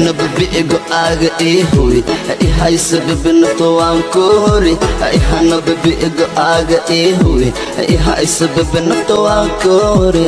Ihana baby, go-aaga ii huwi. Ihaysa baby, nafta waan ku hori. Ihana baby, go-aaga ii huwi. Ihaysa baby, nafta waan ku hori.